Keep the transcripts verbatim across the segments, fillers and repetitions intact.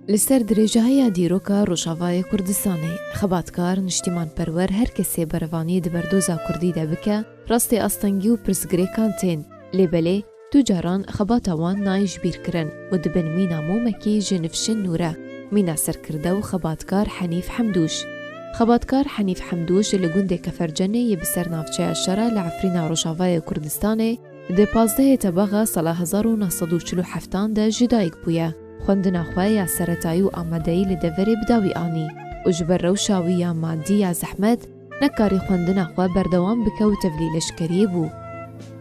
Li ser dirêjahiya dîroka Rojavayê Kurdistanê, xebatkar, niştîmanperwer, her kesê berevaniyê di berdoza kurdî de bike, rastê astengî û pirsgirêkan tên. Lê belê, tu caran xebata wan nayê ji bîr kirin û dibin mîna momekî ji nifşin nû re, mîna serkirde û xebatkar Henîf Hemdûş. Xebatkar Henîf Hemdûş li gundê Kefercenê yê bi ser navçeya Şera li Efrîna Rojavayê Kurdistanê, di pazdehê Tebaxa sala hezar û neh sed û çil û heftan de ji dayik bûye. Xwendina xwe ya seretayî û amadeyî li deverê bi dawî anî û ji ber rewşa wî ya madî ya zehmet, nekarî xwendina xwe berdewam bike û tevlî leşkeriyê bû.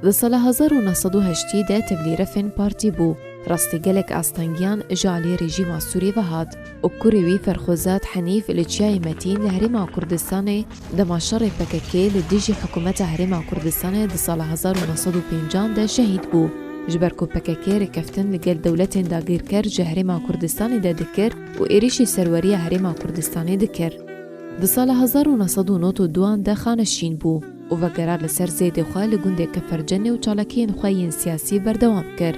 Di sala hezar û neh sed û heştê de tevlî refên partî bû. Rastî gelek astengiyan ji alî rejîma Sûrî ve hat û kurê wî Ferxozat Henîf li Çiyayê Metîn li Herêma Kurdistanê, dema şerê P K K li dijî hikûmeta Herêma Kurdistanê di sala hezar û neh sed û pêncan de şehîd bû. Ji ber ku P K K rêkeftin li gel dewletên dagîrker ji Herêma Kurdistanê de dikir û êrîşî serweriya Herêma Kurdistanê dikir. Di sala hezar û neh sed û nod û duan de xaneşîn bû û vegera li ser zêdê xwe li gundê Kefercenê û çalakiyên xwe yên siyasî berdewam kir.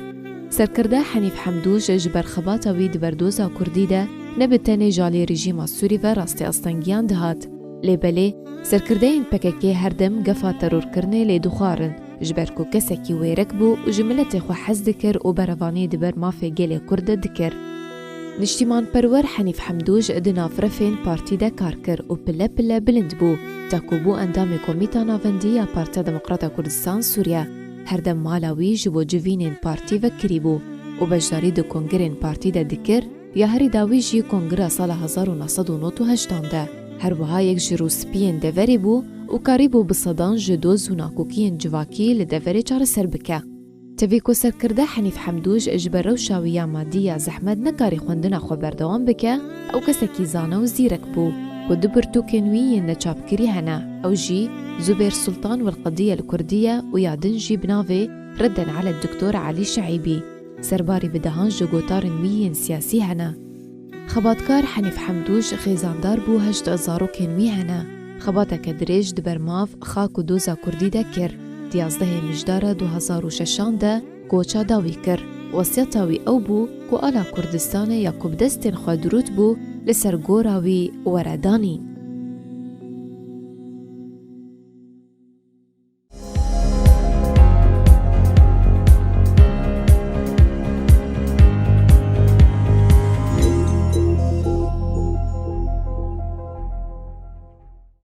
Serkirde Henîf Hemdûş ji ber xebata wî di berdoza kurdî de ne bi tenê ji alî rejîma Sûrî ve rastî astengiyan dihat. Lê belê, serkirdeyên P K K her dem gefa terorkirinê lê dixwarin, ji ber ku kesekî wêrek bû û ji miletê xwe hez dikir û berevaniyê di ber mafê gelê Kurd de dikir. Niştîmanperwer Henîf Hemdûş di nav refên partî de kar kir û pile pile bilind bû, ta ku bû endamê Komîta Navendî ya Partiya Demokrata Kurdistan Sûriye. Her dem mala wî ji bo civînên partî vekirî bû û beşdarî di kongirên partî de dikir, ya herî dawî jî kongira sala hezar û neh sed û nod û heştan de. Her wiha yek ji rûspiyên deverê bû û karîbû bi sedan ji doz û nakokiyên civakî li deverê çareser bike. Tevî ku serkirde Henîf Hemdûş ji ber rewşa wî ya madî ya zehmet nekarî xwendina xwe berdewam bike, ew kesekî zane û zîrek bû ku du pirtûkên wî yên neçapkirî hene, ew jî Zubêr Sultan wel Qediye li kurdî ye û ya din jî bi navê Redden ala Doktor Elî Şeîbî. Serbarî bi dehan ji gotarên wî yên siyasî hene. Xebatkar Henîf Hemdûş xêzandar bû, heşt zarokên wî hene. Xebateke dirêj di ber mav, xak û doza kurdî de kir. Di yazdehê Mijdara du hezar û şeşan de koça dawî kir. Wesiyeta wî ew bû ku ala Kurdistanê ya ku bi destên xwe dirût bû, li ser gora wî were danîn.